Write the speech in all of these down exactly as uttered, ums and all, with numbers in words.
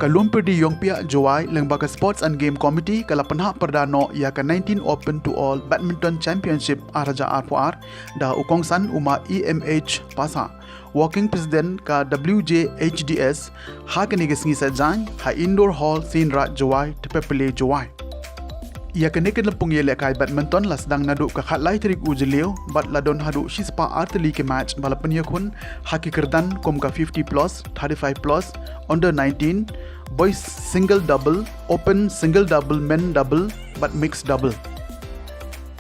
Ka Lumpyrdi Iongpiah Jowai lyngba ka Sports and Game Committee ka la pynhap pyrda noh ïa ka nineteen Open to All Badminton Championship ar hajar arphew ar da u kongsan u ma E M H Passah, Working President ka W J H D S, ha kane ka sngi Saitjaiñ ha Indoor Hall Seinrad Jowai, Tepehpile Jowai. Ïa kane ka lympung ïalehkai badminton la sdang naduh ka khatlai tarik u Jylliew bad la don haduh shispah ar tylli ki match ba la pynïakhun ha ki kyrdan kum ka fifty plus, thirty-five plus, under nineteen, boys single double, open single double, men double bad mixed double.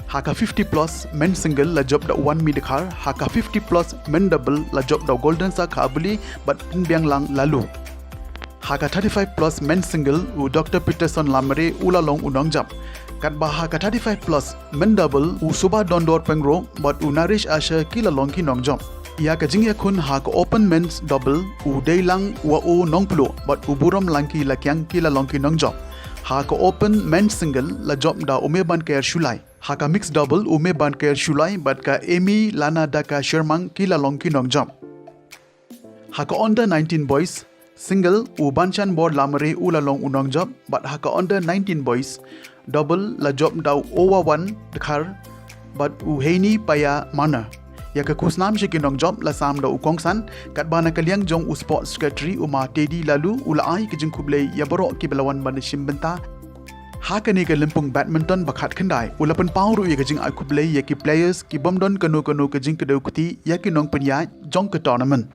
Ha ka fifty plus men single la jop da u Wanmi Dkhar, ha ka fifty plus men double la jop da u Golden Sakha Abuli bad Pynbianglang Laloo. Ha ka thirty-five plus men single u Doctor Peterson Lamare u la long u nongjop. Katba ha ka thirty-five plus men double u Subhadondor Pyngrope bad u Naresh Asher ki la long ki nongjop. Ïa ka jingïakhun ha ka open men's double u Deilang Wah-o Nongpluh bad u Burom Langki Lakiang ki la long ki nongjop. Ha ka open men's single la jop da u Mebanker Shullai. Ha ka mixed double u Mebanker Shullai bad ka Amy Lana Daka Shermang ki la long ki nongjop. Ha ka under nineteen boys single u Banchanbor Lamare u la long u nongjop bad ha ka under nineteen boys double la jop da u Owawan Dkhar bad u Heini Paya Manor. Ïa ka khusnam sha ki nongjop la sam da u kongsan, katba na ka liang jong u Sports Secretary u ma Teddy Laloo u la ai ka jingkhublei ïa baroh kiba la wan ban shim bynta ha kane ka lympung badminton ba khatkhyndai. U la pynpaw ruh ïa ka jingai khublei ïa ki players ki bym don kano kano ka jingkdew kti ïa ki nongpynïaid jong ka tournament.